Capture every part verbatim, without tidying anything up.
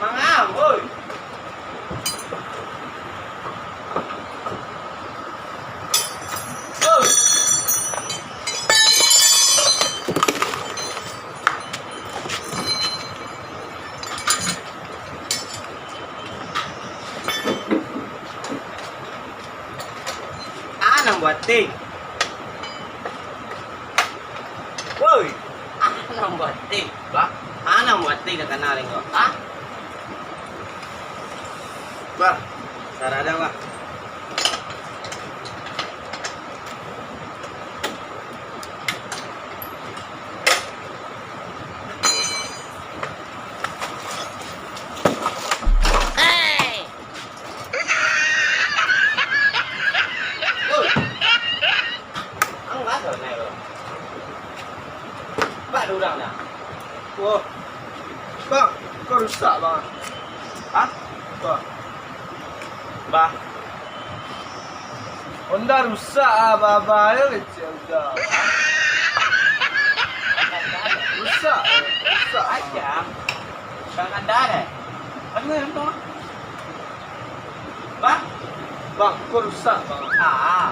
Mangam, oi. Oi. Ah, nan buatik. Woi, ah, nan buatik. Bah, ah, nan buatik dah kanal ko. Ah. Bah, sarada, bah. Ang baso nai lo. Bak urang dah. Wah. Bang, kau rusak, Bang. Hah? Bang. Bah. Honda rusak ah, Baba. Yo kecil dah. Rusak, rusak. Aja. Bang ada deh. Bener tu. Bah? Bang, kau rusak, Bang. Ah.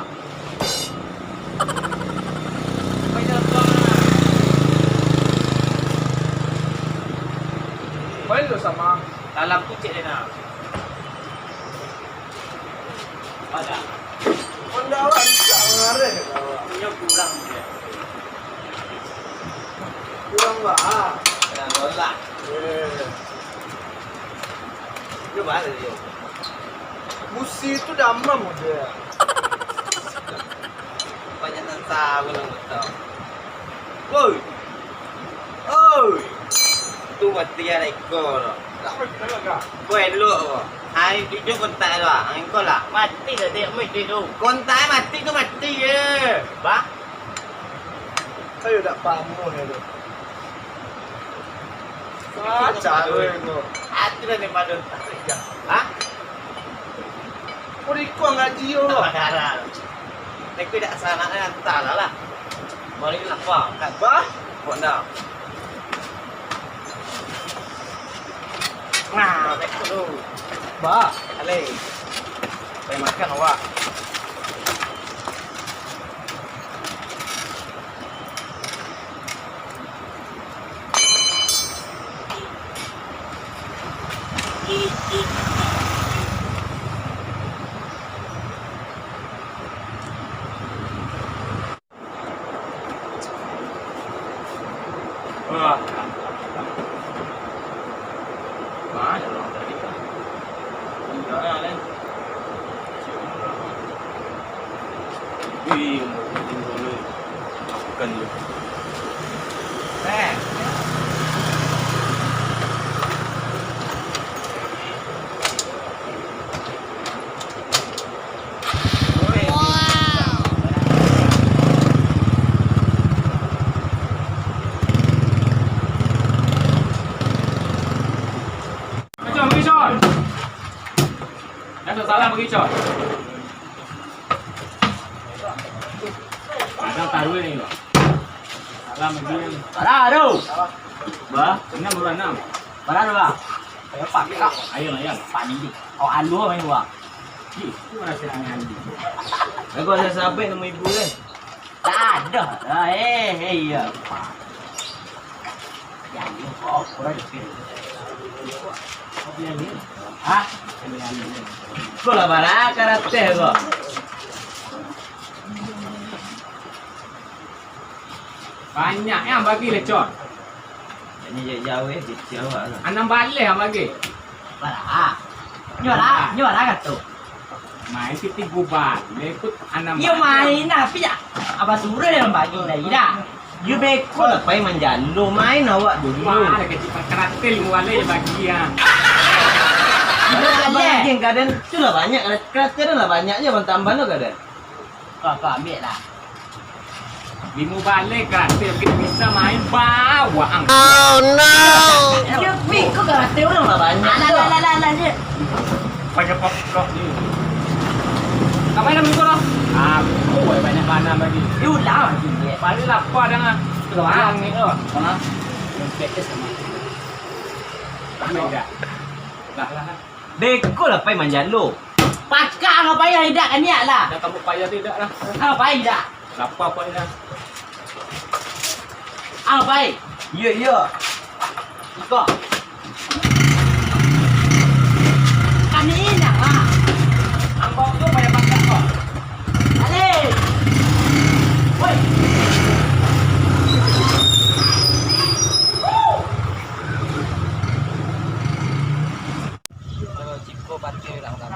Main lo sama. Dalam kucek dia nak. Ada. Honda awak rusak, mengareh. Punya kurang dia. Kurang bah. Kurang tolak. Eh. Dia mana dia? Busi tu damam dia. Banyak nan tahu lah kau. Woi. Oi. Tu mati ada ekor. Kau elok kau. Hai, jujur kontak tu ah. Engkau lah. Mati dah dia mati tu. Kontak mati tu mati je. Bah? Ayo dak pamuh ya tu. Ah, caro ko. Ati lah ni padon. Hah? Kau di kau ngaji yo. Darah. Tapi dak salah antah lah lah. Balik lah kau. Bah? Kok dah? Nah, baik tu. Bah. Alai. Pai makan awak. Wah. Mana orang tadi? Tinggal lah, kan? Ih, umur, umur ni. Makan dulu. Eh. Macam bagi shot. Dah tak salah bagi shot. Kadang taruh ni, Bang. Salah bagi ni. Salah tu. Bah, enam orang enam. Bara tu, Bang? Ayo, Pak. Ayam, ayam. Pak ni. Oh, alu main, Bang. Ih, tu rasa aneh-aneh. Aku rasa sabit nama ibu kan? Tak ada. Ah, eh, eh, iya. Pak. Ya, iya. Oh, kurang sikit. Hah? Kau lah bara karate kau. Banyak yang bagi lecon. Ini jauh-jauh eh, kecil awak lah. Anam baleh yang bagi. Bara. Nyo lah, nyo lah kato. Main titik gubal, ikut anam. Iyo main, tapi ya, abah suruh dia bagi tadi dah. Yo beko lah, pai manjalo, main awak dulu. Wah, ada kecil karatil mulai bagi ya. Abang lagi yang keadaan tu lah banyak, karatil lah banyak je, abang tambah lo keadaan. Kau, kau ambil lah. Limo balai karatil, kita bisa main bawang. Oh no. Yo beko karatil orang lah banyak. Alah, alah, alah, alah, alah, je. Banyak pop, pop ni. Ngapain nak bungkus tu? Aku buat banyak bana bagi. Ya udah, balik lapar dah. Keluar ni tu. Mana? Yang pedes sama. Dah. Dah. Beko lah pai manjalo. Pakak ngapain lah idak kaniak lah. Dah kamu payah tu idak lah. Ngapain idak? Lapar payah. Ang pai. Iyo, iyo. Iko. Kami indak, ah. Ang bawa tu payah makan ko. Alih. Woi. Ciko parkir dak makan.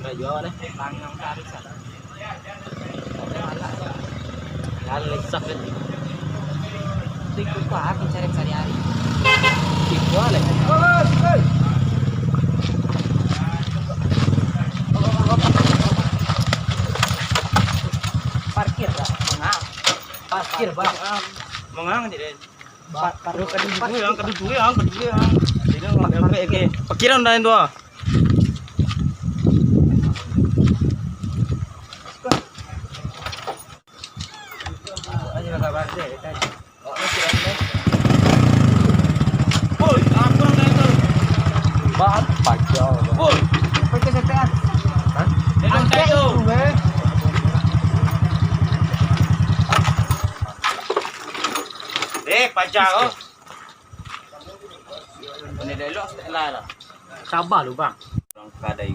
Dah jual deh. Tangan tarik sana. Lalu lesak kan. Itu kok aku cari sehari-hari. Ciko leh. Parkir dah. Mengang. Parkir, Bang. Mengang je deh. Ba-, ba-, Aduh, kadu dulu ya, kadu dulu ya, kadu dulu ya. Jadi, ba-, oke, oke. Pikiran dah itu, ah. Woi, ampun dah itu. Ba-, pacau. Woi. Pakai setean. Hah? Dia dah itu. Eh, pacau. Pandai elok setelah lah. Sabar lu, Bang. Orang kadai.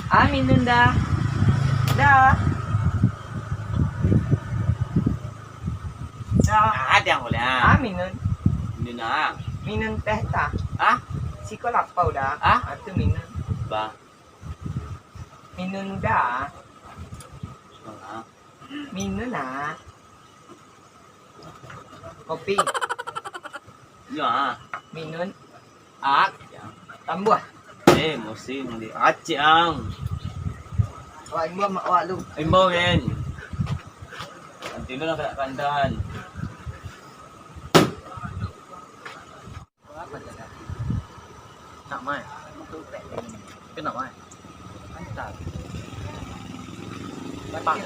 Ah, minun dah. Dah. Dah. Ah, dah boleh, ah. Ah, minun. Minun, ah. Minun teh tah. Ah? Siko lapau dah. Ah? Ah, tu minun. Bah. Minun dah. Ah. Minun ah. Kopi. Yo ah. Minun. Ak. Tambuah. Eh, musim di Aceh ang. Awak imbau mak awak lu. Imbau men. Nanti lu nak kandan. Nak mai? Kena mai? Antar. Pak.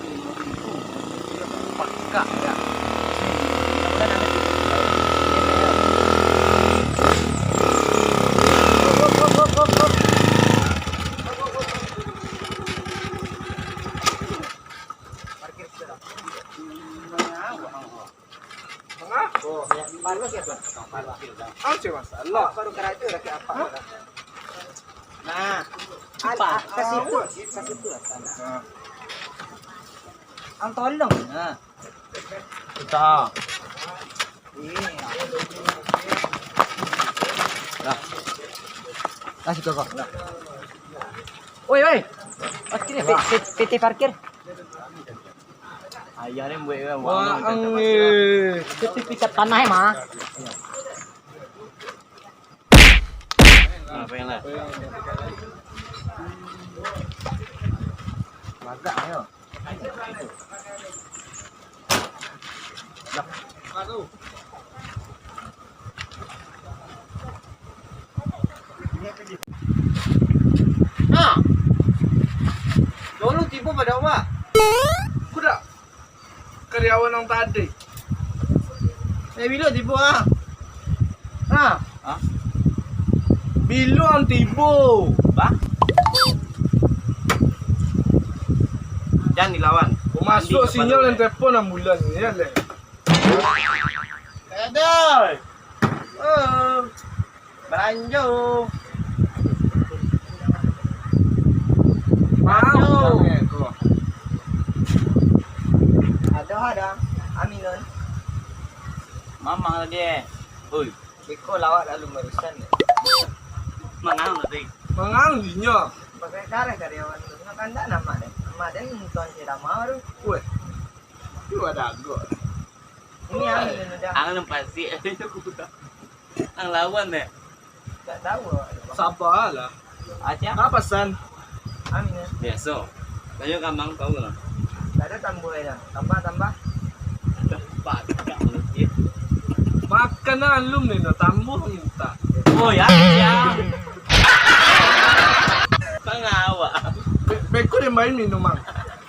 Pakak ya. Parkir sudah. Mangah? Parkir, Bang. Parkir, Bang. Aja masalah. Baru karajo lagi apa? Hah? Nah, an-, Cepat. Ka situ, ka situ lah sana. Nah. Ang tolong, nah. Kita. Iya. Nah. Nah, situ kau. Nah. Oi, oi. Parkir, P-, P-, P T parkir. Ayah ni buat kan, wah, wah, ang, eh. Sertifikat tanah emang. Nah, pengen lah. Bagak ayo. Nah, dulu tibo pado awak. Kuda karyawan nan tadi. Eh, bilo tibo ah? Nah. Hah? Bilo ang tibo? Bah? Jan dilawan. Masuak sinyal nan telepon ambulan ni, ya, leh. Aduh. Oh. Balanjo. Mau. Ado, ado. Aminun. Mamang tadi, eh. Oi. Beko lawak lalu marusan. Mangang tadi. Mangang dinyo. Pakai darah karyawan tu. Nak kandak nama deh. Nama deh nonton ceramah tu. Weh. Tu ado agak. Ini angin udah. Angin pasti. Ang lawan deh. Tak tahu. Sabarlah. Acah. Apa san? Angin. Biaso. Tanyo kamang tahu lah. Tak ada tambah ya. Tambah, tambah. Tambah. Mak. Kan alun ni, no, tambuah minta. Oh, ya, ya. Mangawak. Be-, beko den bai minum, Mang.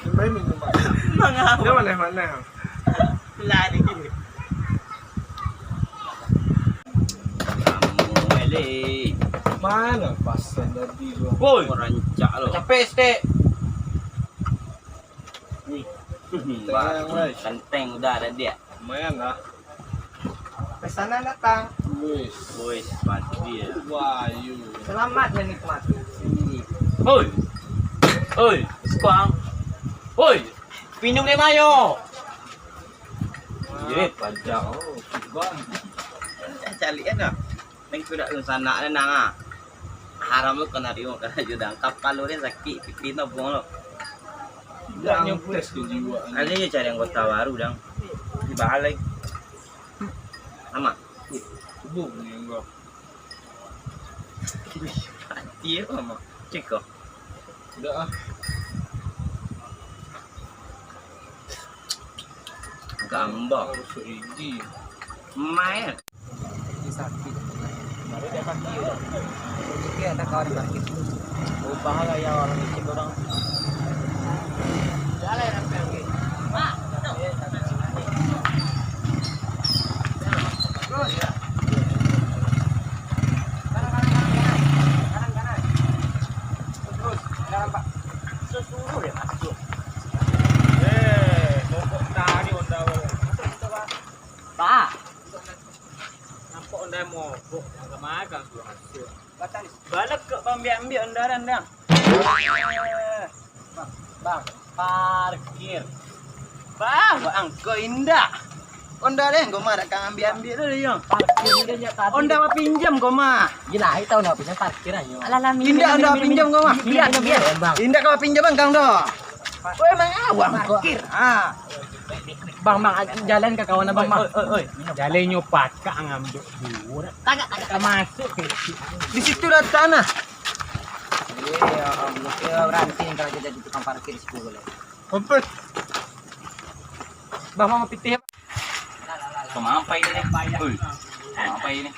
Den bai minum, Mang. Mangawak. Dia maneh-maneh. Lari. Kamu, Eli. Mana pasal tadi tu? Woi. Rancak lo. Capek, Stek. Wih. Tenang, weh. Kenteng udah ada dia. Lumayan lah. Pesanan datang. Wis. Wis, mati dia. Wahyu. Selamat menikmati. Oi. Oi, sekarang. Oi, minum deh, Mayo. Ye, pajak. Oh, bang. Caliak kan dah. Neng sudah sanak nang ah. Haram tu kena tengok kena judang. Kapal lu ni sakit, pipi tu buang lo. Dah nyo tes kejiwaan. Ada je cari anggota baru, dang. Di balai. Sama. Tubuh ni enggak. Mati apa, Mak? Cek kau. Udah ah. Gambar. Harus ridi. Main. Sakit. Baru dia sakit. Dia ada kawan sakit. Ubah lah ya orang miskin orang. Jalan sampai lagi. Mak, terus. Kanan, kanan, kanan, kanan. Kanan, kanan. Terus, kanan, Pak. Suruh dia masuk. Eh, mogok tadi onda. Masuk, masuk, Pak. Pak. Nampak onda mogok, magang-magang suruh masuk. Batang. Balekek baambiak-ambiak onda dah, dah. Bang, bang, parkir. Bang, bang, kok indak? Onda deh, kau mah dak ka ambiak-ambiak tu deh, yo. Parkir ni dia tadi. Onda bapinjam kau mah. Gila, ai tahu nak pinjam parkir ayo. Alah, alah, minum, indak minum, onda minum, bapinjam minum. Kau mah. Biar, biar. Bang. Indak kau bapinjam bang kau doh. Woi, mangawang kau. Parkir. Ah. Bang, bang, jalan ka kawan abang, bang. Oi, oi, oi. Jalannyo pakak ngambiak duo. Tagak, tagak. Ka masuk ke. Di situ dah tanah. Iya, ya Allah. Ya, berhenti kalau jadi tukang parkir di situ boleh. Ompet. Bang, mau pitih. Kemampai ini. Oi. Kemampai ini.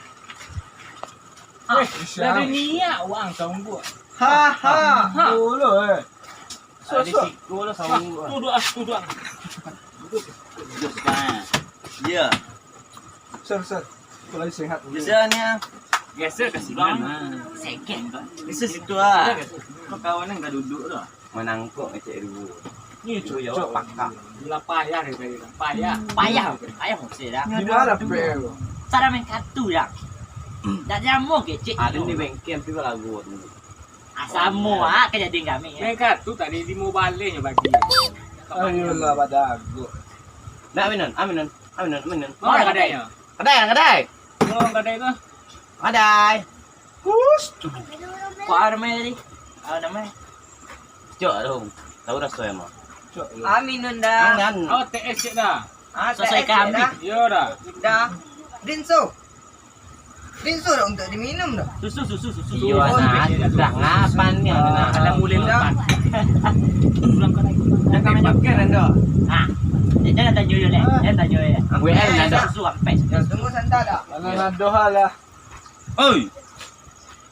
Weh, dari niat wang tunggu. Ha, ha. Ha. Dulu, eh. Sok, sok. Duduk ah, duduk ah. Duduk, Bang. Iya. Sir, sir. Kau lagi sehat. Biasanya. Geser ke sini. Seger. Geser situ ah. Kau kawan yang tak duduk tu. Manangkok ngecek dulu. Ni cuyo. Cok pakak. Gila payah dari tadi. Payah. Payah. Payah maksud dah. Di mana, Pel? Cara main kartu dah. Tak nyamuk kecek. Ada ni bengkel tu lagu tu. Ah, samo ah kejadian kami. Mereka tu tadi di mobile nyo bagi. Ayolah, pada aku. Nak minum, ah, minum, ah, minum, minum. Mana kadai? Kadai, kadai. Oh, kadai tu. Kadai. Hus, tu. Kok ada namanya tadi? Apa namanya? Cok tu. Tahu rasa emang. Cok. Ah, minum dah. Jangan. Oh, T S cek dah. Ah, T S cek dah. Yo dah. Dah. Rinso. Rinso dah untuk diminum dah. Susu, susu, susu. Iyo, anak, dah ngapan ni, anak? Ada mulai dah. Jangan joker anda. Ah, dia jangan tanyo dia, leh. Jangan tanyo dia. W L dah. Susu sampai. Ya, tunggu santai dah. Anak ado lah. Oi.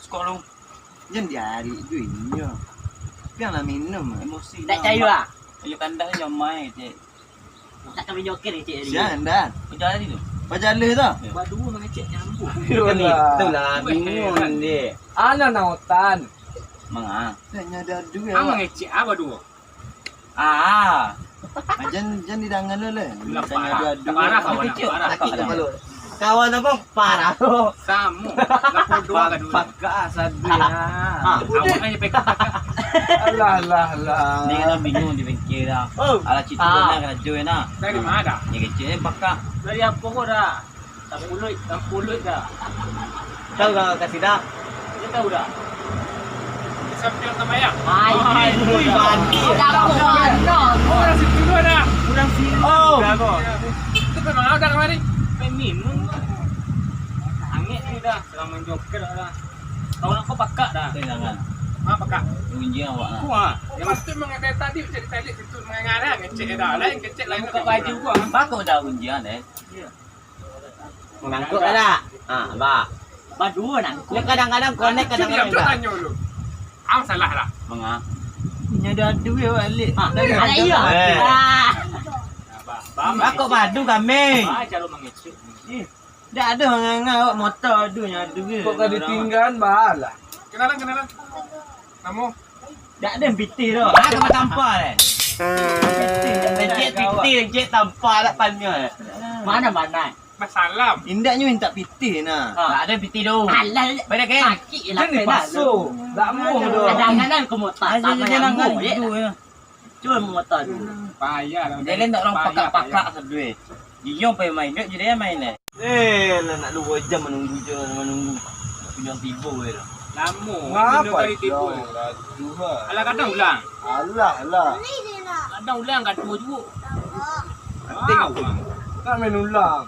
Sekolah. Jangan diari tu inyo. Biarlah minum. Emosi. Tak cair ah. Ayo kandah nyo mai, cek. Tak kami joker ni, cek. Siang dah. Pajalan tu. Pajalan tu. Badua mangecek nyambung. Itulah bingung dia. Ana nautan. Manga. Tanya ada duit. Ang mangecek apa dua? Ah. Jan jan didangan lu leh. Tanya ada duit. Parah kawan. Sakit kepala. Kawan abang parah tu. Samo. Lah podo kan dulu. Pakak sadui. Ah, awak kan nyampe pakak. Alah, alah, alah. Ni kan bingung di bengkel dah. Oh. Alah, cerita benar kena join dah. Dari mana dah? Ni kecil ni pakak. Dari apa kau dah? Tampuluit, tampuluit dah. Tahu dah kat sida? Dia tahu dah. Sampai tak bayar. Ai, ui, bandi. Dah, dah, dah. Kau orang situ dua dah. Orang sini dah kau. Itu memang ada kemarin. Main minum. Angin ni dah. Selang main joker dah. Kau nak kau pakak dah. Jangan. Ha, pakak. Unjing awak lah. Kuat. Dia mesti mengadai tadi, cari-cari situ mengarang, ngecek dah. Lain kecek lain. Buka baju gua. Pakak dah unjing, eh. Iya. Mangangkuk dak? Ha, ba. Baduo nangkuk. Yo, kadang-kadang konek, kadang-kadang dak. Tanyo lu. Ang salah lah. Manga. Inyo ado duit balik. Ha, dari alah iyo. Eh. Ah. Ba, ba, ba. Kok badu kami? Ba, calo mangecek. Eh, dak ado manganga awak motor ado nyo ado duit. Kok ka ditinggaan, ba lah. Kenalan, kenalan. Namo? Dak ado pitih tu. Ah, sama tampal eh. Pitih, pitih, pitih, tampa dak panyal. Mana, mana? Basalam. Indaknyo minta pitih nah. Ha. Dak ado pitih tu. Alah, sakik lah. Jangan dipaso. Dak mau tu. Kadang-kadang ke motor. Ayo, sama jangan nyambung, ngadu, ya. Cuma motor tu. Payah lah. Dia lain tak orang pakak-pakak saduai. Iyo, pai main. Dek, jadi main eh. Eh, lah nak duo jam manunggu je, manunggu. Nak pinang tibo je lah. Lamo. Ngapa kali tibo? Alah, kadang ulang. Alah, alah. Kadang ulang, kadang juo. Penting. Wow. Nak main ulang.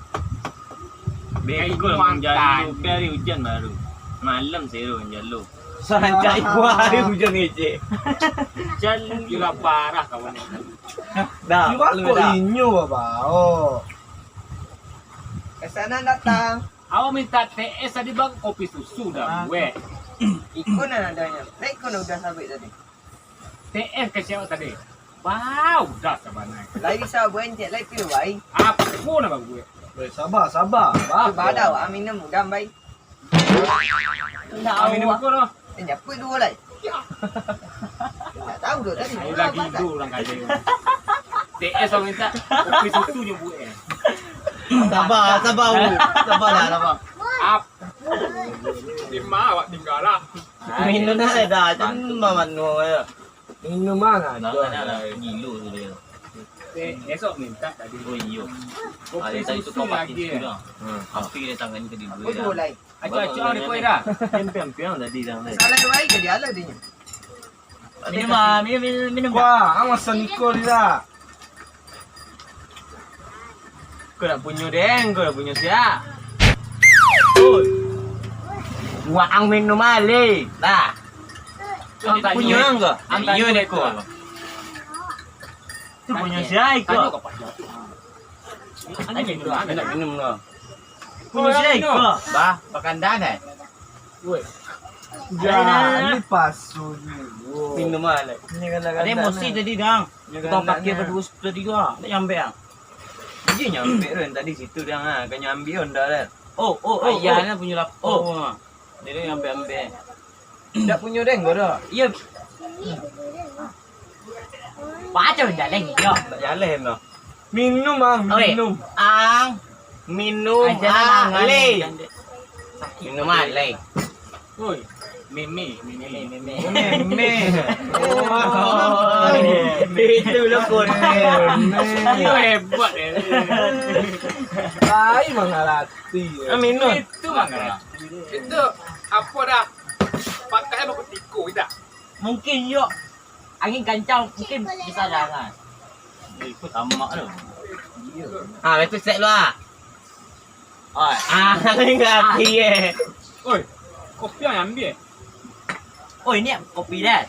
Beko manjalo, hari ujan baru. Malam sero manjalo. Sancak ibu hari ujan ngecek. Jan gila parah kawan. Dah, kok inyo, Bang? Oh. Pesanan datang. Awak minta T S tadi, Bang, kopi susu dah buek. Iko nan adonyo. Lah iko nan udah sabuik tadi. T S ka siapa tadi? Bau dah sabananyo. Lai bisa buek, encek lai pilu ai. Apo nak babuek? Eh, sabar, sabar. Bah. Cuba dah awak minum udah, bai. Ndak minum ko doh. Eh, nyapuik duo lai. Ndak tahu doh tadi. Ayo lagi dulu urang kaya. T S awak minta kopi susu nyo buek eh. Sabar, sabar. Sabar lah, sabar. Ap. Di ma awak tinggal lah. Minum lah dah, jangan mamanu ya. Minum mana? Nah, ada lah, gilo tu dia. Eh, esok minta tadi. Oh iyo. Kopi susu lagi eh. Hmm. Api dia tangan ke di dua. Acak-acak ni kau dah. Piang-piang tadi dah. Salah dua aja dia lah dia. Minum ah, minum, minum, minum. Wah, ang masa niko dia. Kau dak punyo deng, kau dak punyo sia. Oi. Waang minum ale. Lah. Ang punyo ang ko? Ang iyo deh ko. Tu punyo sia iko? Nak minum lah. Punyo sia iko? Bah, pakandan eh. Woi. Jadi pasu ni. Minum lah. Ada emosi tadi dang. Tukang pakai berdua tadi juga. Tak nyampe ah. Iyo nyampe tu yang tadi situ dang ah. Kan nyambi onda dah. Oh, oh, oh. Ayah ni punyo lapau. Dia tu nyampe-ampe. Ndak punyo deng ko doh. Iyo. Pacah jaleh iyo. Ndak jaleh no. Minum ah, minum. Ang minum ah, le. Minum ah, le. Oi, meme, meme, meme. Oh, meme. Oh, itu lo konek. Iyo hebat ya. Ai mangarati. Ah, minum. Itu mangarati. Itu apo dah? Pakai apo kutiko kita? Mungkin yo. Angin kancang, mungkin bisa jalan. Ikut amak tu. Ah, itu set lu ah. Oi. Ah, angin kaki eh. Oi, kopi yang ambil. Oh, ini kopi dah.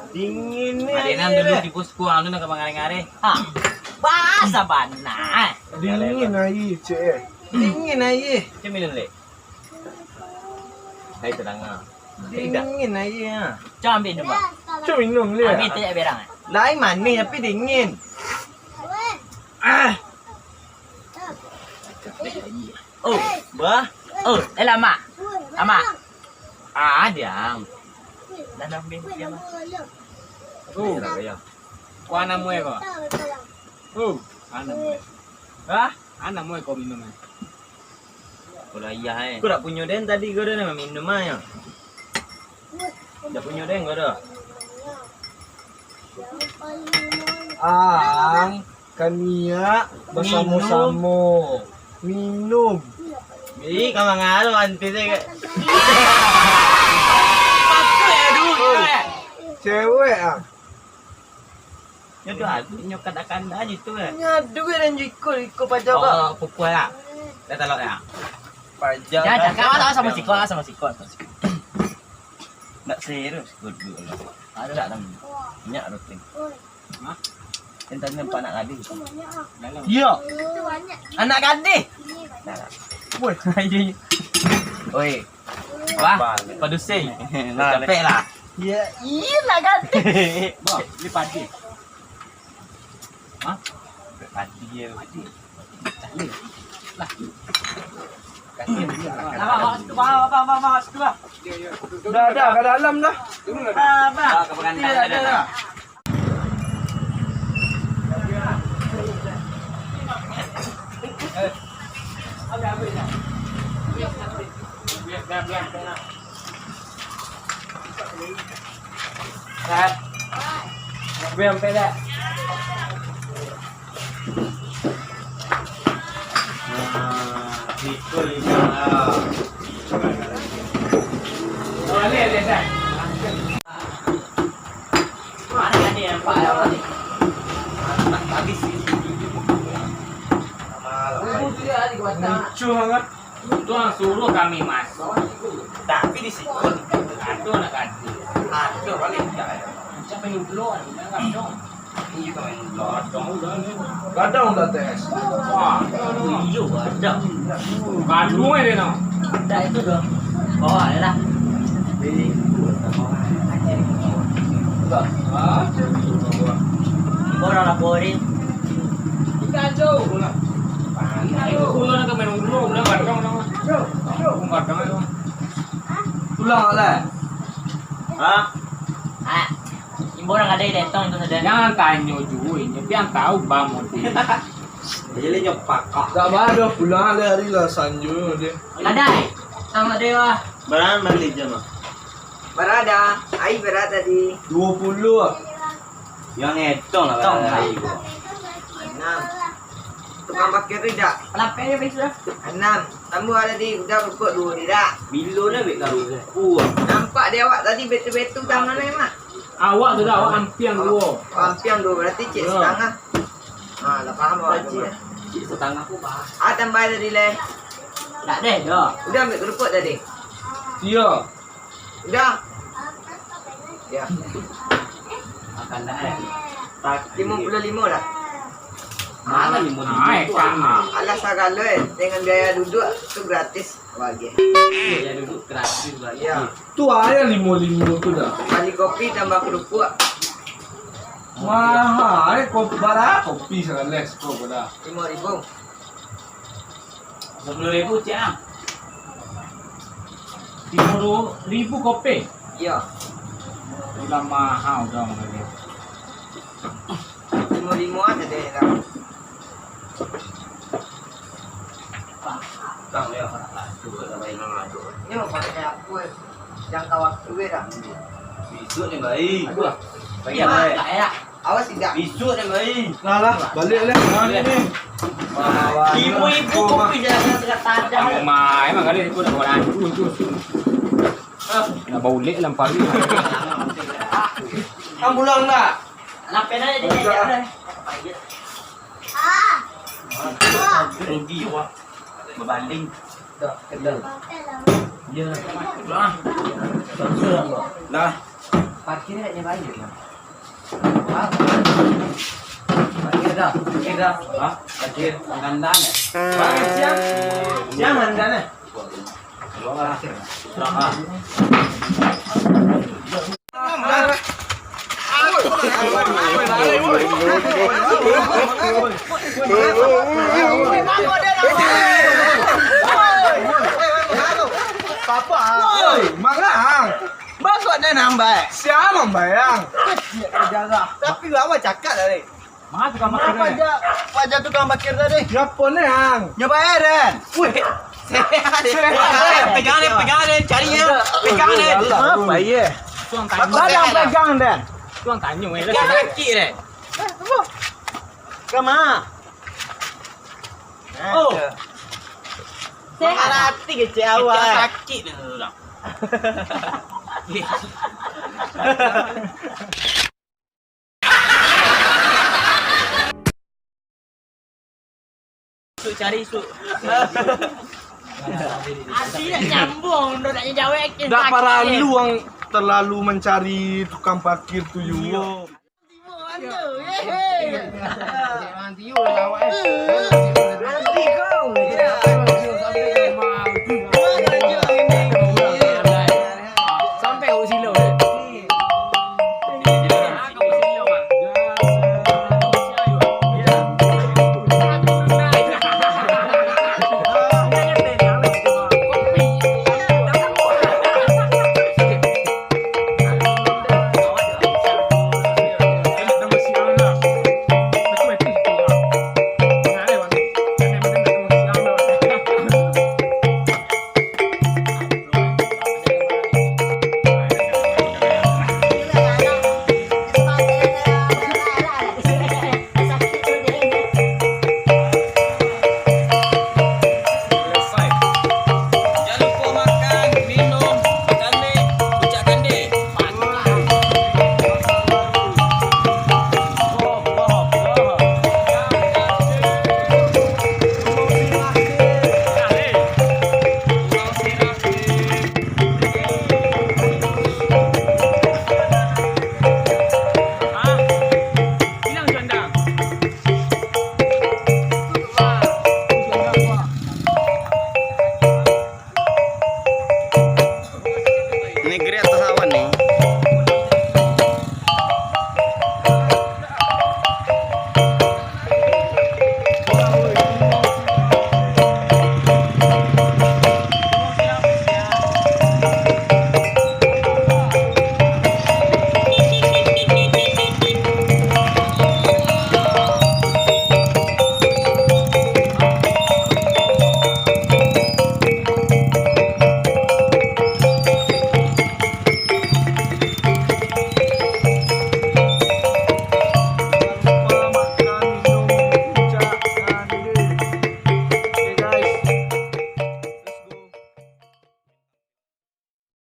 Dingin ni. Ada nan dulu di bos ku anu nak mangare-ngare. Ha. Basah bana. Dingin air, cek eh. Dingin air. Cek minum lek. Hai, tenang ah. Dingin air ah. Cok ambil dulu, Bang. Cok minum dia. Ambil tu berang eh. Lain manis tapi dingin. Ah. Oh, bah. Oh, eh lama. Lama. Ah, diam. Dah ambil dia mah. Oh. Kuana muai ko. Oh, kuana muai. Hah? Anak muai kau minum eh. Kalau ayah eh. Kau dak punyo den tadi kau dah minum ah ya. Dak punyo den kau dah. Ang kaniak basamo-samo minum. Ih, kau mangaruh anti saya. Cewek ah. Nyo tu ah, nyo kada-kada aja tu eh. Nyo duit dan iko, iko pajak, Pak. Oh, pukul lah. Dah talok ya. Pajak. Jangan cakap lah sama siko lah, sama siko. Nak serius, good, good. Ada tak tahu? Banyak rutin. Hah? Yang tadi nampak anak gadih. Dalam. Iya. Anak gadih. Nah. Woi. Iya, iya. Oi. Wah, padusi. Nah, capek lah. Ya, iya lah kan. Bah, ini padi. Hah? Padi ya. Padi. Lah. Kasih dia. Lah, Bang, masuk tu, Bang, Bang, Bang, Bang, masuk tu, Bang. Dah, dah, ka dalam dah. Ah, Bang. Ah, ka pangantang dah, dah, dah. Dah, dah, dah. Dah. Dah, sampai dah. Nah, itu lima. Balik, balik, dah. Mana tadi nampak ada orang ni? Habis sih. Lucu sangat. Tuang suruh kami masuk. Tapi di situ. Aduh, nak gaduh. Aduh, balik. Macam main ulo, aduh, nak gaduh. Iya, main ulo. Gadang udah tes. Wah, iya, gadang. Gaduh aja, no. Dah itu dah. Bawa aja lah. Udah. Ah, orang laporin. Ayo, ulo nak main ulo, udah gadang, udah. Gadang aja. Pulang lah. Hah? Ah, imbau urang gadai datang tu saja. Jangan tanyo juo inyo, pian tahu bang mode. Jadi nyo pakak. Tak bado pulang lah hari lah sanjo dia. Gadai. Sama dia. Barang bali jam ah. Barada, ai bara tadi. Dua puluh ah. Yang etong lah. Etong lah. Anam. Tukang parkir tu indak? Lapeh je, Bang, sudah. Anam. Tambah tadi, udah rukuk dua indak? Bilo lah, Bek, kalau rukuk. Nampak di awak tadi betu-betu tangan ni, Mak. Awak tu dah, awak ampiang dua. Oh, ampiang dua, berarti cik setengah. Ha, lah faham awak tu, Mak. Cik setengah pun faham. Ah, tambah tadi, leh. Tak ada, dah. Udah ambil kerupuk tadi? Iya. Udah. Ya. Makan dah, eh. Tak, lima puluh lima dah. Mana lima puluh lima tu? Alah, sagalo, eh. Dengan biaya duduk tu gratis bagi. Biaya duduk gratis bagi. Ya. Tu aja lima puluh lima tu dah. Bali kopi tambah kerupuk. Mahal, eh. Kopi, bara kopi sagalo, eh, sekop dah. Lima ribu. Sepuluh ribu, Cik, ah. Lima ribu kopi? Iya. Udah mahal, udah mahal. Lima ribu aja deh, dah. Bang, ya, Pak. Aduh, tak payah nama tu. Ini mau pakai apa, eh? Jangka waktu, eh, dah. Besok ni, baik. Aduh. Iya, Pak. Awas indak. Bisuak deh, Mai. Nah lah, balik lah. Nah, ni, ni. Ibu-ibu kopi jalan tengah tajam. Mai, emang kali ibu nak bawa landu tu. Nak bawa ulek lampari. Kan pulang tak? Lapeh aja dia, dia, dia. Rugi awak. Bebaling. Dah, kendal. Ya. Lah. Lah. Parkir tak nyaman je. Parkir dah, parkir dah. Ha? Parkir, langganan, eh? Parkir siang. Siang langganan, eh? Pulang, ah. Papa. Oi, mangang. Baso den nambai. Sia nambai, ang? Kecil darah. Tapi lawan cakap tadi. Mana tukang parkir tadi? Siapa ni, ang? Nyo bayar, Den. Weh. Sehat. Sehat. Pegang, Den, pegang, Den. Cari, ya. Pegang, Den. Apa, ye? Tuang tanyo. Barang pegang, Den. Tuang tanyo, eh. Sakit, Den. Kama? Oh. Sehat. Hati kecil awak. Sakit, Den, tu, dah. Suk cari, Suk. Ati nak nyambung, dah nak jawab. Tak paralu ang terlalu mencari tukang parkir tu, Yu. Iyo. Tibo, Wan, tu. Yeay.